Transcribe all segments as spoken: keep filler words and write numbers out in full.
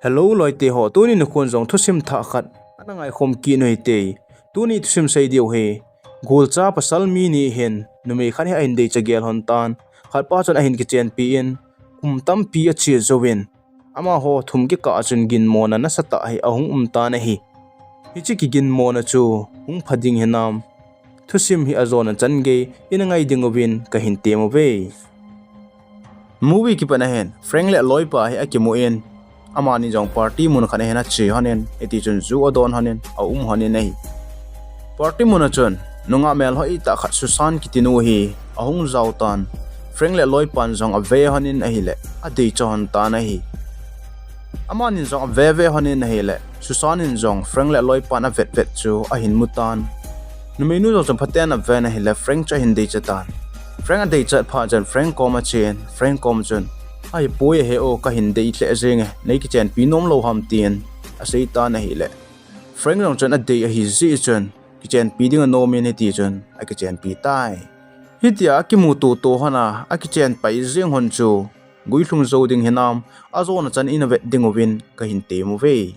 Hello loite ho, tuni nikho jong thusim thah khat ana ngaikhom kit u hite. Tuni thusim sei diu hi, golcha pasal mi ni hin numei khat hi ahin deicha gel hon tan, khatpa chun ahin kichenpi in, kum tampi ache jouvin, amaho thum kikah a chun ginmona nasatah hi ahung um tan ahi. Hiche kiginmona chu hung pha ding hinam, thusim hi ajona chan gei ina ngai ding uvin kahin tem uve. Movie kipat a hin Frank le aloipa hi akimu in, amani jong party mun khat a hin ache hon in, hiti chun ju adon hon in, aum hon in ahi. Party mun a chun nungah melhoi tah khat Susan kiti nu hi ahung jao tan, Frank le aloipan jong ave hon in ahile, adeicha hon tan ahi. Amanin jong ave ve hon in ahile, Susan in jong Frank le aloipan avet vet chu ahin mu tan. Numeinu jong chun phaten aven ahile, Frank chu ahin deicha tan. Frank adeichat phat chun Frank koma achen, Frank koma chun, "Ahipoi ahe o, kahin dei lheh jenge, nei kichenpi nom lou ham?" tin asei tan ahile, Frank jong chun adei ahi jeh chun kichenpi ding anom in, hiti chun akichenpi tai. Hitia akimuto to hon a, akichenpi jeng hon chu guilhung jou ding hinam, ajona chan ina vet ding uvin kahin tem uve.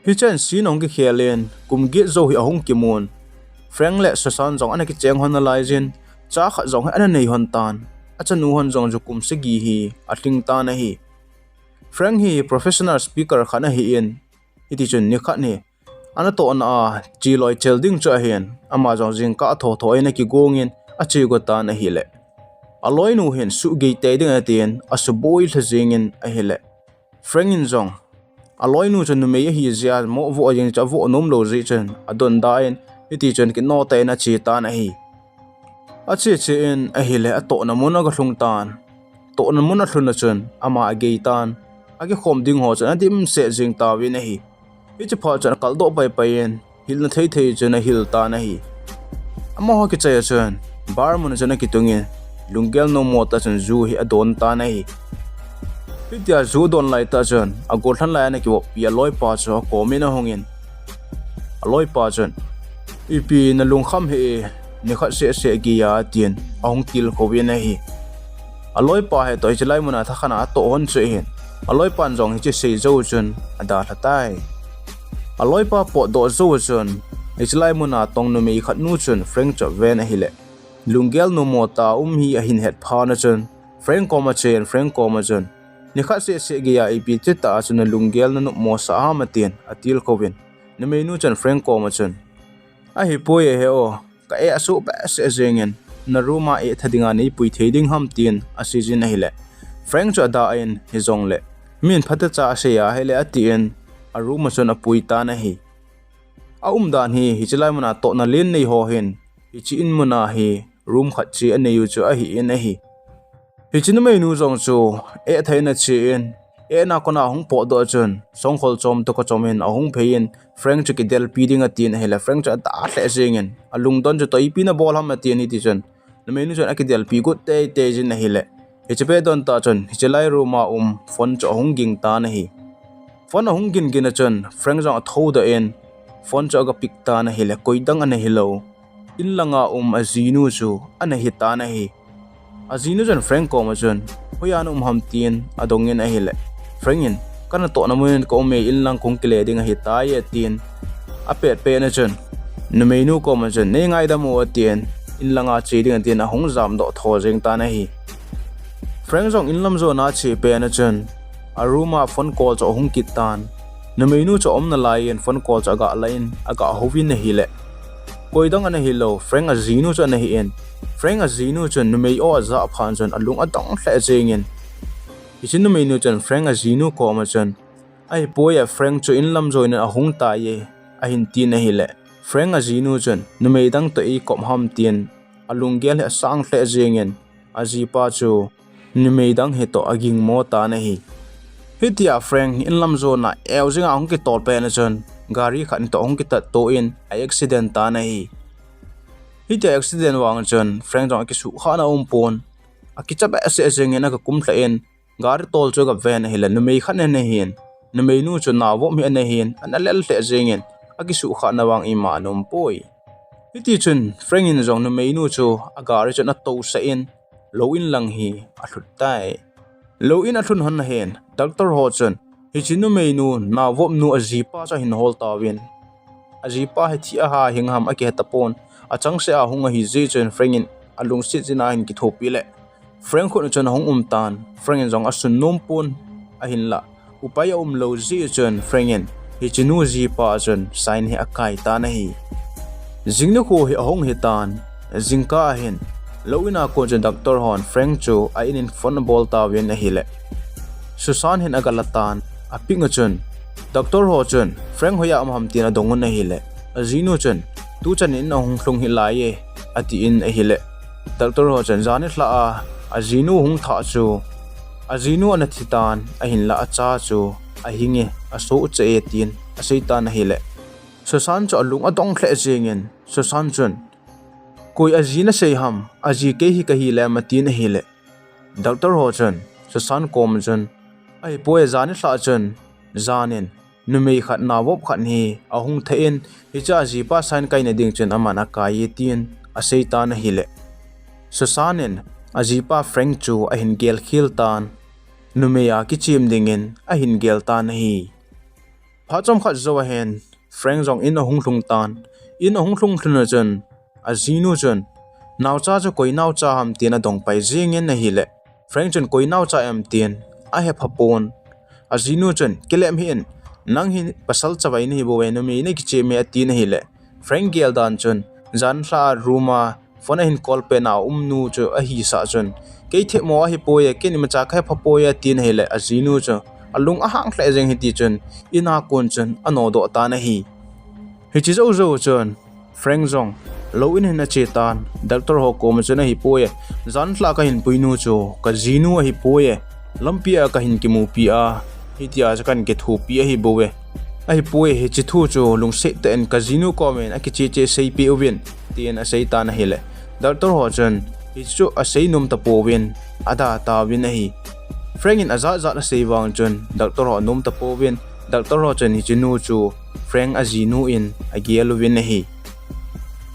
Hichan scene ahung kikhel in, kum get jou hi ahung kimun, Frank le Susan jong ana kicheng hon nalai jin, cha khat jong hi ana nei hon tan. Achanu hon jong chu kum sagi hi alhing tan ahi. Frank hi professional speaker khat ahi in, hiti chun nikhat hi anatohna a cheloi chel ding chu ahin, ama jong jingkah thotho in akigong in ache go tan ahile, aloinu hin suhgei tei ding atin asuboi lha jeng in ahile, Frank in jong aloinu chu numei ahi jeh a mo vo jeng chu avo nom lou jeh chun adonda in, hiti chun kino tah in ache tan ahi. Ache che in ahile, atohna mun aga lhung tan. Tohna mun alhun a chun ama agei tan. Akikhom ding ho chun adimset jeng tauvin ahi. Hiche phat chun akaldoh pai pai in, hilna thei thei chun ahil tan ahi. Amaho kichai a chun bar mun a chun akitung in, lunggel nom mo tah chun ju hi adon tan ahi. Hitia ju adon lai tah chun, agollhang lai ana kivoppi aloipa chu akom in ahung in, aloipa chun, "Ipi nalungkham hi, nikhat seh seh geiya?" tin ahung tilkhou in ahi. Aloipa hi toh hiche lai mun a thakhat a atoh hon chu ahin, aloipan jong hiche sei jou chun adalha tai. Aloipa potdoh jou chun, hiche lai mun a tong numei khat nu chun Frank chu aven ahile, lunggel nom mo tah um hi ahin het phat a chun, Frank koma achen, Frank koma chun, "Nikhat seh seh geiya ipi ti tah a chun nalunggel nanom mo sah ham?" atin atilkhou in, numeinu chun Frank koma chun, "Ahipoi ahe o, ka eh asuh behseh jeng in, na room a eh tha dinga neipui thei ding ham?" tin asei jin ahile, Frank chu adah in, hijongle, "Min phatecha asei ahile," atin, a room a chun apui tan ahi. Aumdan hi, hiche lai mun a tohna len nei ho hin, hiche in mun a hi room khat cheh anei u chu ahi in ahi. Hiche numeinu jong chu eh tha in ache in, eh na kona ahung potdoh chun, songkhol chom toh kachom in ahung phei in, Frank chu kidelpi ding atin ahile, Frank chu adah lheh jeng in, alungdon chu toh ipi nabol ham atin, hiti chun numeinu chun akidelpi got tei tei jin ahile, hiche pet don tah chun hiche lai room a um phone chu ahung ging tan ahi. Phone ahung gin gin a chun Frank jong athoudoh in, phone chu aga pick tan ahile, koidang ana hilou, inlanga um ajinu chu ana hitan ahi. Ajinu chun Frank koma chun, "Hoiya naum ham?" tin adong in ahile, Frank in, "Kanatohna mun in kaum e, inlang kahung kile ding ahitai," atin apet pet na chun, numeinu koma chun, "Neingaidam o," atin, inlanga che ding atin ahung jamdoh tho jeng tan ahi. Frank jong inlam jona ache pet na chun, a room a phone call chu ahung kit tan. Numeinu chu aumna lai in phone call chu aga la in, aga houvin ahile, koidang ana hilou, Frank ajinu chu ana hi in, Frank ajinu chun numei o ajah phat chun alung adong lheh jeng in, hiche numeinu chun Frank ajinu koma chun, "Ahipoi a, Frank chu inlam jonin ahung tai e," ahin tin ahile, Frank ajinu chun, "Numei dang toh eikop ham?" tin alunggel hi asang lheh jeng in, ajipa chu numei dang hitoh agingmo tan ahi. Hitia Frank inlam jona eu jinga ahung kitol pet na chun, gari khat toh ahung kitatto in a accident tan ahi. Hitia accident vang chun Frank jong akisuhkhahna aumpon, akicha behseh jeng in aga kumlha in, gari tol chu aga ven ahile, numei khat ana hin, numeinu chu navop hi ana hin, ana lel lheh jeng in, akisuhkhahna vang ima aumpoi. Hiti chun Frank in jong numeinu chu agari chun atousah in, lou in lang hi alhut tai. Lou in alhun hon ahin, doctor ho chun Hiche numeinu, naovop nu ajipa chu ahin hol tauvin, ajipa hi thi a ha hing ham akihe tapon, achangseh a hung ahi jeh chun Frank in alungset jeh in ahin kithopi le Frank khut a chun ahung um tan, Frank in jong asun nom pon, ahinlah upai aumlou jeh chun Frank in hiche nu jipa a chun sign hi akai tan ahi. Jing nikho hi ahung hitan, jingkah ahin, lou in a kon chun doctor hon Frank chu a in in phone abol tauvin ahile, Susan hin agala tan, apick a chun, doctor ho chun Frank hoiya um ham tin adong un ahile, ajinu chun, tuchan in ahung lhung hih laiye, atin ahile, doctor ho chun, jan nilhah a ajinu hung thah chu, ajinu ana thi tan, ahinlah acha chu ahinge, asoh cheh e tin asei tan ahile, Susan chu alung adong lheh jengin, Susan chun, koi aji nasei ham, aji kei hi kahi lem, atin ahile, doctor ho chun Susan kom a chun, ahipoi, jan nilhah chun, jan in numei khat, naovop khat hi ahung thah in, hiche ajipa sign kaina ding chun aman akai e tin asei tan ahile, Susan in ajipa Frank chu ahin gelkhel tan, numei a kichem dingin ahin gel tan ahi. Phat chomkhat jou ahin, Frank jong in ahung lhung tan, in ahung lhung lhun a chun, ajinu chun, naocha chu koi naocha ham tin adong pai jengin ahile, Frank chun koi naocha em tin ahepha pon. Ajinu chun, kilem hih in, nang hi pasal chavai nahi bouve, numei nakichem e, atin ahile, Frank gel dan chun, jan nilhah a room a phone ahin call pet na aum nu chu ahisah chun, kei themmo ahipoi, ken imacha kahepha poi, atin ahile, ajinu chu alung ahang lheh jeng, hiti chun in a kon chun anodoh tan ahi. Hiche jou jou chun Frank jong lou in hin ache tan, doctor ho kom a chun, ahipoi, jan nilhah kahin pui nu chu kajinu ahipoi, lampi a kahin kimupi a, hitia chu kahin kithopi ahibouve. Ahipoi, hiche thu chu lungset tah in kajinu kom in akiche che seipeh uvin, tin asei tan ahile, doctor ho chun hiche chu asei nom tapouvin, ada tauvin ahi. Frank in ajat jat asei vang chun doctor ho anom tapouvin, doctor ho chun hiche nu chu Frank ajinu in agel uvin ahi.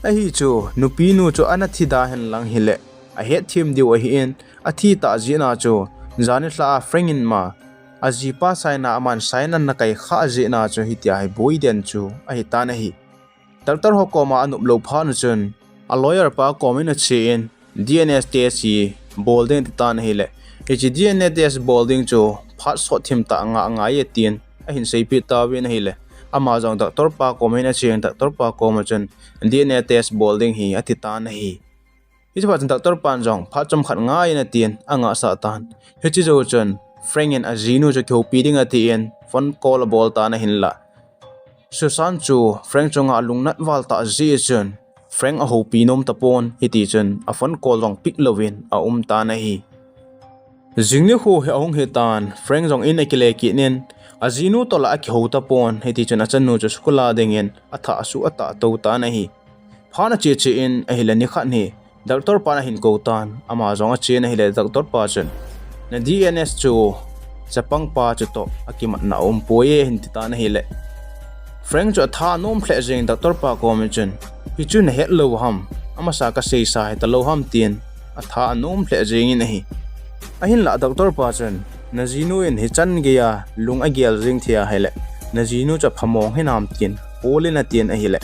Ahi chu, nupinu chu ana thi da henlang hile, ahetthem diu ahin, athi tah jeh a chu, jan nilhah a Frank in ma ajipa sign a aman sign ana kai khah jeh a chu hitia hi boi den chu ahitan ahi. Doctor ho koma anop lou phat a chun, a lawyer pa kom in ache in, D N A test hi bol ding ati tan ahile, hiche D N A test bol ding chu phat sot thim tah nga ngai e tin ahin seipeh tauvin ahile, ama jong doctor pa kom in ache in, doctor pa kom a chun D N A test bol ding hi ati tan ahi. Hiche phat chun doctor pan jong phat chomkhat ngai in atin angahsah tan. Hiche jou chun Frank in ajinu chu kihoupi ding atin phone call abol tan ahinlah, Susan chu Frank chunga alungnat val tah jeh chun Frank ahoupi nom tapon, hiti chun a phone call jong pick louvin aum tan ahi. Jing nikho hi ahung hitan, Frank jong in akile kit in, ajinu toh la akihou tapon, hiti chun achanu chu school a dingin athah asuh atah tou tan ahi. Phat ache che in ahile, nikhat hi doctor pan ahin kou tan, ama jong ache in ahile, doctor pa chun, na D N S chu chapang pa chutoh akimatna aumpoi e, ahin ti tan ahile, Frank chu atha anom lheh jeng, doctor pa kom a chun, hichu nahet lou ham, amasa kaseisa hita lou ham, tin atha anom lheh jengin ahi. Ahinlah doctor pa chun, najinu in hichan geiya lung agel jeng thei ahile, najinu chu aphamong hinam tin, hol in atin ahile,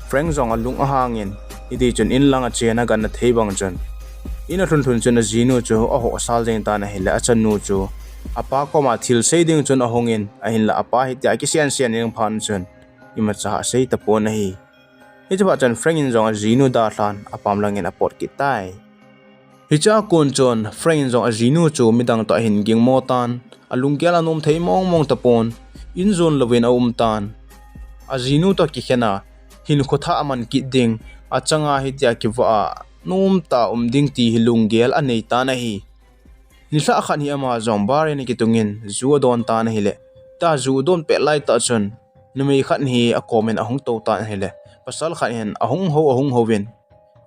Frank jong alung ahangin, hiti chun in lang ache in aganna thei bang chun, in alhun lhun chun ajinu chu ahohsal jeng tan ahile, achanu chu apa koma thil sei ding chun ahungin, ahinlah apa hitia kisian sian ding phat chun imacha asei tapon ahi. Hiche phat chun Frank in jong ajinu dalhan apam langin apot kit tai. Hichea kon chun Frank in jong ajinu chu midang toh ahin gingmo tan, alunggel anom thei mong mong tapon, in jon louvin aum tan. Ajinu toh kikhen a, hinkho thah aman kit ding, achanga hitia kivah a nomtah a um ding ti hi lunggel anei tan ahi. Nilhah khat hi ama jong bar in akitungin ju adon tan ahile, tia ju adon pet laitah chun numei khat hi akomin ahung tou tan ahile, pasal khat hin ahung hou ahung houvin,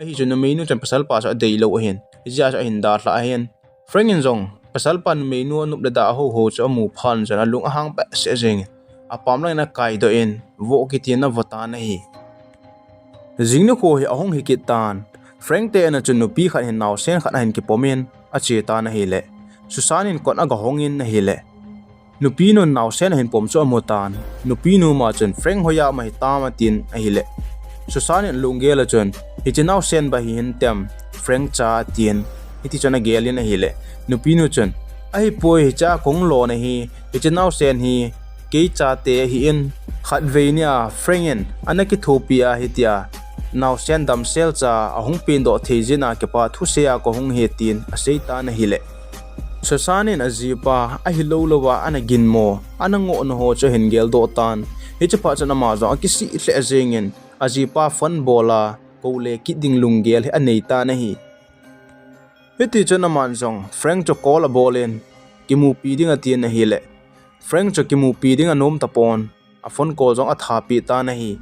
ahi chu numeinu chun pasal pa chu adeilou ahin, hijeh a chu ahin dalhah ahin. Frank in jong pasal pa numeinu anop le dah ahou hou chu amu phat chun alung ahang behseh jengin, apam langin akaidoh in, voh kitin avo tan ahi. Jing nikho hi ahung hi kit tan, Frank te in a chun nupi khat hin naosen khat ahin kipomin ache tan ahile, Susan in kot agahongin ahile, Nupinu naosen ahin pom chu amu tan. Nupinu ma chun Frank hoiya ma hitam atin ahile, Susan in alunggel a chun, hiche naosen ba hi hintem, Frank cha atin. Hiti chun agel in ahile, nupinu chun, ahipoi, hiche a kahung lona hi, hiche naosen hi kei chate ahin, khatvei nia Frank in ana kithopi a hitia naosen damsel cha ahung pendoh thei jeh a kipa thusei a kahung hi tin asei tan ahile, Susan in ajipa ahilou louva ana ginmo, ana ngohna ho chu ahin geldoh tan. Hiche phat chun ama jong akisih lheh jengin, ajipa phone bol a, kou le kit ding lunggel hi anei tan ahi. Hiti chun aman jong Frank chu call abol in, kimupi ding atin ahile, Frank chu kimupi ding anom tapon, a phone call jong athapeh tan ahi.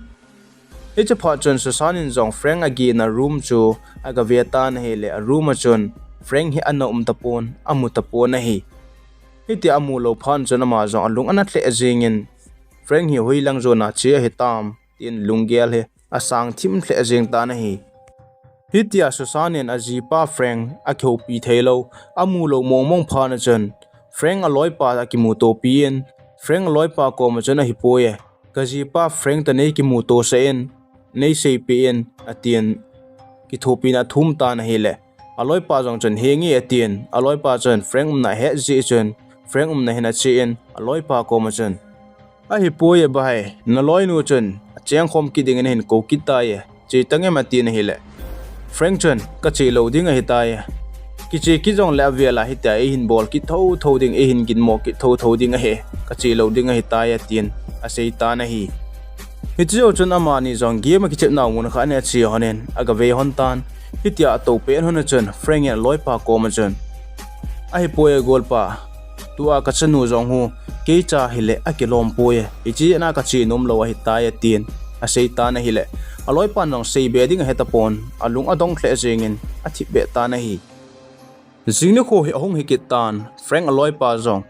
Hiche phat chun Susan in jong Frank agena room chu agave tan ahile, a room a chun Frank hi ana um tapon, amu tapon ahi. Hitia amu lou phat chun ama jong alung ana lheh jengin, Frank hi hoilang jona che ahitam tin lunggel hi asang thim lheh jeng tan ahi. Hitia Susan in ajipa Frank akihoupi theilou, amu lou mongmong phat a chun, Frank aloipa akimutopi in, Frank aloipa koma chun, ahipoi e, kajipa Frank toh nei kimutosah in, nei seipeh in, atin, kithopina athum tan ahile, aloipa jong chun, henge atin, aloipa chun Frank umna ahet jeh chun, Frank umna hin ache in, aloipa koma chun, ahipoi e bai, naloinu chun achengkhom kit dingin ahin kou kit tai e, che tangem atin ahile, Frank chun, kache lou ding ahitai e, kiche kit jongle avel a hitia eihin bol kit thotho ding, eihin ginmo kit thotho ding ahi, kache lou ding ahitai atin asei tan ahi. Hiche jou chun amani jong game akichep nau mun khat a ache lhonin agave lhon tan. Hitia atou pet lhon a chun Frank in aloipa koma chun, ahipoi e golpa, tua kachanu jong hi keicha hile akilom poi e, hiche jeh a kache nom lou ahitai atin asei tan ahile, aloipan jong seibe ding ahetapon, alung adong lheh jengin athipbeh tan ahi. Jing nikho hi ahung hikit tan, Frank aloipa jong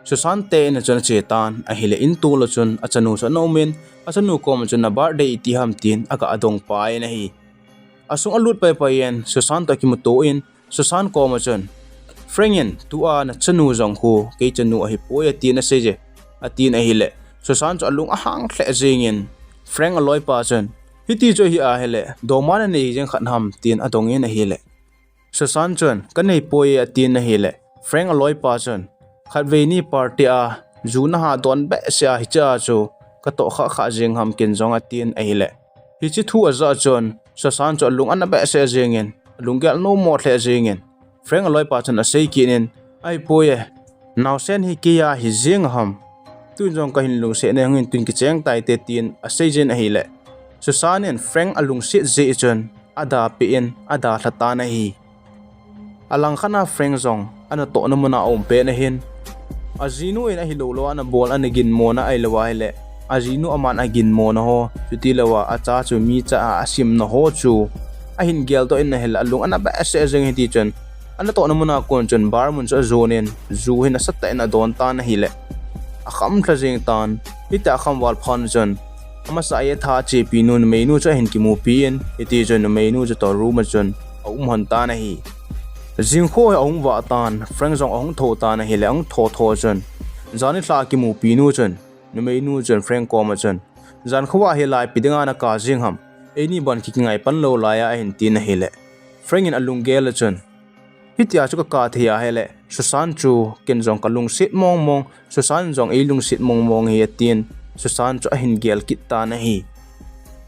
Susan te in a chun ache tan ahile, in tol a chun achanu chu ana um in, achanu koma chun na birthday iti ham tin aga adong pai in ahi. Asung alut paipai in Susan toh akimuto in, Susan koma chun, Frank in tua nachanu jong khu kei chanu ahipoi atin asei je, atin ahile, Susan chu alung ahang lheh jengin, Frank aloipa chun, hiti chu ahi ahile, doman anei jeng khat ham tin adong in ahile, Susan chun, kaneipoi e atin ahile, Frank aloipa chun, khatvei ni party a ju naha don behseh a hiche a chu katoh khah khah jeng ham ken jong atin ahile, hiche thu ajah chun Susan chu alung ana behseh jengin, alunggel nommo lheh jengin, Frank aloipa chun asei kit in, ahipoi e, naosen hi keiya hi jeng ham, tun jong kahin lungset nahung in tun kicheng taite tin asei jin ahile, Susan in Frank alungset jeh chun adapeh in adalha tan ahi. Alangkhat a Frank jong anatohna muna aum pet ahin, ajinu in ahilou lou a anabol ana ginmona ahilou ahile, ajinu aman aginmona ho, chutilou a acha chu micha a asimna ho chu ahin geldoh in ahile, alung ana behseh jeng hiti chun, anatohna muna kon chun bar mun chu ajon in, ju hi nasatah in adon tan ahile, akham lha jeng tan. Hitia akham val phat chun, amasa a atha achepi nu numeinu chu ahin kimupi in, hiti chun numeinu chu toh room a chun aum lhon tan ahi. Jingkho hi ahung vah tan, Frank jong ahung thou tan ahile, ahung thou thou chun, jan nilhah a kimupi nu chun, numeinu chun Frank koma chun, jan khovah hi laipi dinga nakap jeng ham, eini bon kikingai pan lou laiya ahin tin ahile, Frank in alunggel a chun, hitia chu kakap thei ahile, Susan chu ken jong kalungset mong mong, Susan jong eilungset mong mong ahi atin, Susan chu ahin gel kit tan ahi.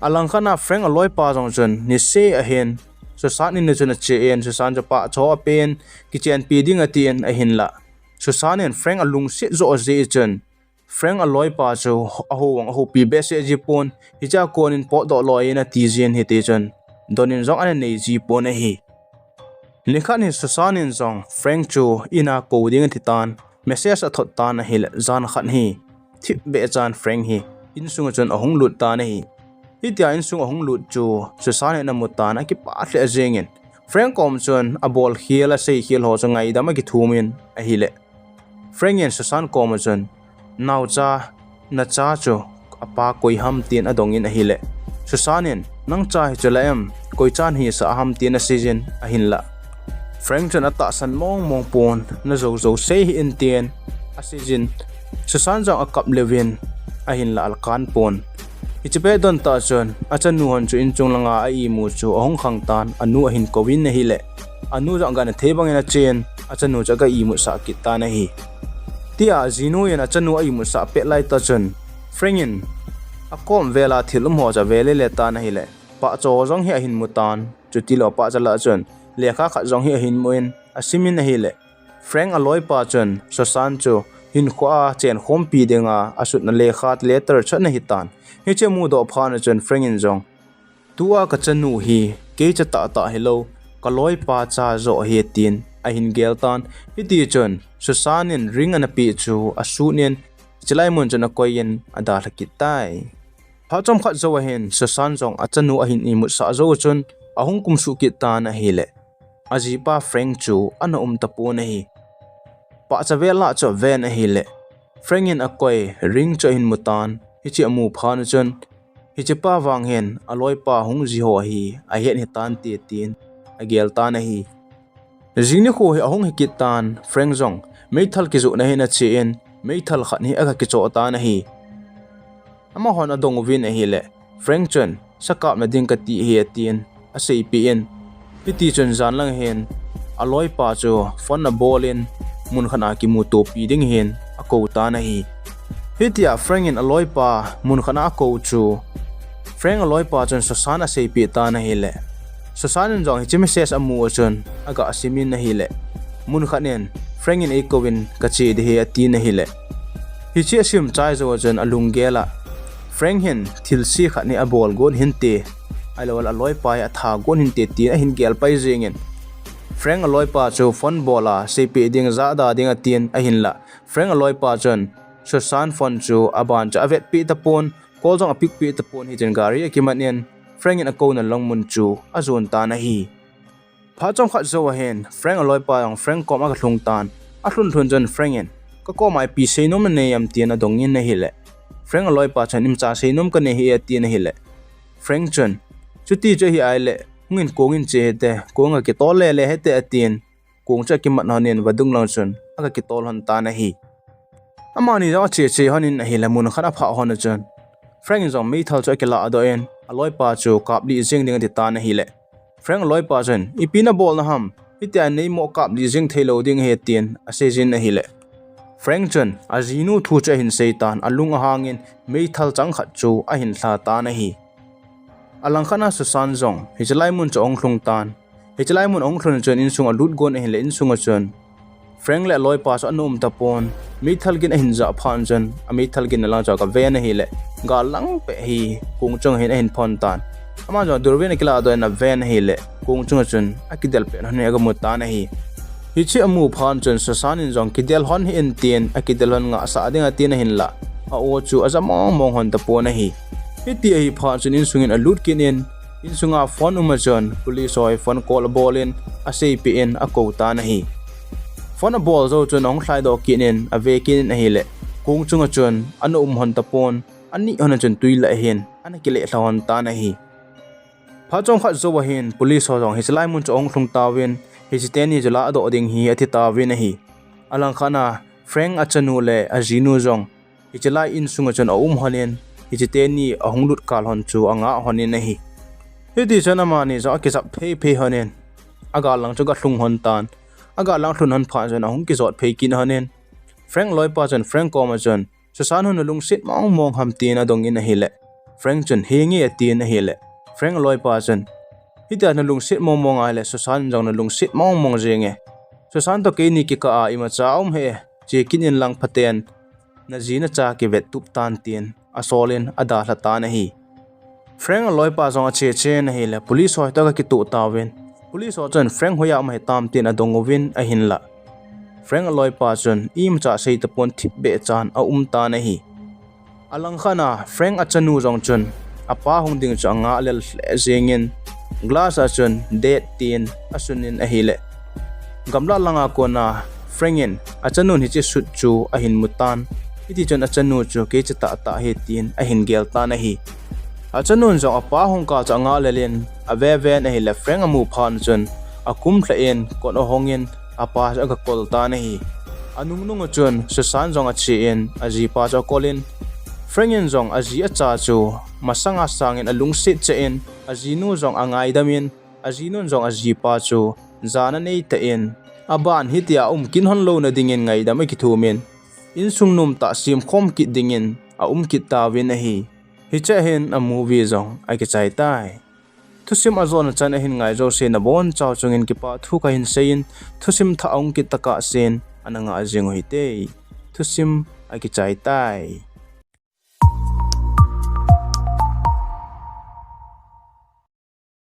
Alangkhat a Frank aloipa jong chun niseh ahin, Susan in a chun ache in, Susan chu pahcho apen, kichenpi ding atin ahinlah, Susan in Frank alungset joh jeh chun, Frank aloipa chu ahou ahoupi behseh jipon, hichea kon in potdoh loi in ati jin hiti chun, don in jong ana nei jipon ahi. Nikhat hi Susan in jong Frank chu in a kou ding ati tan, message athot tan ahile, jan khat hi thipbeh chan Frank hi insung a chun ahung lut tan ahi. Hitia insung ahung lut chu Susan in amu tan, akipah lheh jengin, Frank kom chun abol khel asei khel ho chu ngaidam akithum in ahile, Frank in Susan kom a chun, naocha, nacha chu apa koi ham tin adong in ahile, Susan in, nang cha hi chu la em, koi chan hisah ham tin asei jin ahinlah, Frank chun atahsan mong mong pon, najou jou sei hih in tin asei jin, Susan jong akap leuvin, ahinlah alkan pon. Hiche pet don tah chun, achanu hon chu inchung langa a imu chu ahung khang tan, anu ahin kouvin ahile. Anu jong agah thei bangin achen, achanu chu aga imutsah kit tan ahi. Tia jinu in achanu a imutsah pet lai tah chun, Frank in akom vela thil um ho chu ave lele tan ahile. Pahcha jong hi ahin mu tan, chutilou pahcha lah chun, lekha khat jong hi ahin mu in, asimin ahile. Frank aloipa chun, Susan chu, hinkhoa chenkhompi dinga, asutna lekha letter chu ana hitan. Hiche amudoh phat chun Frank in jong, tua kachanu hi, kei cha tahtah hilou, kaloipa cha joh ahi tin, ahin gel tan. Hiti chun, Susan in ring ana peh chu, asut in, chulai mun chun akoiyin, adalha kit tai. Phat chomkhat jou ahin, Susan jong achanu ahin imutsah jou chun, ahung kumsuh kit tan ahile. Ajipa Frank chu ana um tapon ahi. Pahcha vel lah chu aven ahile. Frank in akoi, ring chu ahin mu tan, hiche amu phat chun, hichepa vang hin, aloipa hung ji ho hi, ahet hitan te tin, agel tan ahi. Jing nikho hi ahung hi kit tan, Frank jong, meithal kijohna hin achen, meithal khat hi aga kichoh tan ahi. Amahon adong uvin ahile, Frank chun, sa kapna ding kati ahi atin, aseipeh in. Hiti chun jan lang hin, aloipa chu phone abol in, mun khat a kimutopi ding hin, akou tan ahi. Hitia Frank in aloipa, mun khat a akou chu, Frank aloipa chun Susan aseipeh tan ahile. Susan in jong hiche message amu a chun, aga simin ahile. Mun khat in, Frank in eikouvin kache ding ahi atin ahile. Hiche asim chai jou a chun alunggel a. Frank hin thilse khat hi abol got hinte. Ahilouleh aloipa hi atha got hinte tin ahin gel pai jengin. Frank aloipa chu phone bol a seipeh ding jahda ding atin ahinlah. Frank aloipa chun Susan phone chu aban chu avetpeh tapon, call jong apickpeh tapon hitin gari akiman in Frank in akouna lang mun chu ajon tan ahi. Phat chomkhat jou ahin, Frank aloipa jong Frank kom aga lhung tan, alhun lhun chun Frank in, kakoma ipi seinom nanei em tin adongin ahile. Frank aloipa chun imacha seinom kanei hih e atin ahile. Frank chun, chuti chu ahi ahile, hungin kong in che hite, kong a kitol lele hite atin, kong chu akimat lhonin vadung lang chun aga kitol lhon tan ahi. Amani jong ache che lhonin ahile mun khat aphah lhon a chun, Frank in jong meithal chu akiladoh in, aloipa chu kaplih jeng ding ati tan ahile. Frank aloipa chun, ipi nabol naham, hitia neimo kaplih jeng theilou ding ahi tin aseijin ahile. Frank chun, ajinu thu chu ahin seitan, alung ahangin meithal chang khat chu ahin lha tan ahi. Alangkhat a Susan jong, hichelai mun chu ahung lhung tan. Hichelai mun ahung lhun chun insung alut gon ahile insung a chun, Frank le aloipa chu ana um tapon, meithal gin ahin jah phat chun, ameithal ginna lang chu agaven ahile, gal lang peh hi kong chunga hin ahin phon tan. Ama jong durvin akiladoh in aven ahile, kong chunga chun akidel pet lhon hi agamu tan ahi. Hiche amu phat chun Susan in jong kidel lhon hih in tin, akidel lhon ngahsah ding atin ahinlah, a-o chu aja mong mong lhon tapon ahi. Hiti ahi phat chun insung in alut kit in, insunga phone um a chun, police ho hi phone call abol in, aseipeh in, akou tan ahi. Phone abol jou chun ahung lhaidoh kit in, ave kit in ahile, kong chunga chun ana um lhon tapon, anih lhon a chun twi lah ahin, ana kileh lha lhon tan ahi. Phat chomkhat jou ahin, police ho jong hichelai mun chu ahung lhung tauvin, hiche teni chu ladoh ding hi ati tauvin ahi. Alangkhat a, Frank achanu le ajinu jong, hichelai insung a chun aum lhonin, hiche teni ahung lut kal lhon chu angah lhonin ahi. Hiti chun amani jong akijap phei phei lhonin, agal lang chu aga lhung lhon tan, agal lang lhun lhon phat chun ahung kijot phei kit lhonin, Frank aloipa chun Frank koma chun, Susan hon nalungset mong mong ham tin adongin ahile. Frank chun, henge atin ahile. Frank aloipa chun, hitia nalungset mong mong ahile, Susan jong nalungset mong mong jenge. Susan toh keini kikah a imacha aum hih e, che kit in lang phaten, naji nacha kivet tup tan tin, asol in adalha tan ahi. Frank aloipa jong ache che in ahile, police ho toh aga kitoh tauvin. Police ho chun Frank hoiya um ahitam tin adong uvin ahinlah. Frank aloipa chun imacha sei tapon, thipbeh chan aum tan ahi. Alangkhat a Frank achanu jong chun apa hung ding chu angah lel lheh jengin glass a chun dead tin asun in ahile. Gamla langa kona Frank in achanun hiche sut chu ahin mu tan. Hiti chun achanu chu kei cha tahtah ahi tin ahin gel tan ahi. Achanun jong apa hung kah chu angah lel in ave ven ahile Frank amu phat chun akumlha in kot ahong in apa chu aga kol tan ahi. Anungnung u chun Susan jong achen, ajipa chu akolin, Frank in jong aji acha chu masanga sangin alungset cheh in, ajinu jong angaidam in, ajinun jong ajipa chu jana neitah in, aban hitia aum kit lhon louna dingin ngaidam akithumin, insung nomtah semkhom kit dingin aum kit tauvin ahi. Hichea hin a movie jong akichai tai. Thusim ajona chan ahin ngai jouse nabonchauva chungin kipa thu kahin seiyin, thusim thah ahung kit tokah sen ana ngah jing uhite. Thusim akichai tai.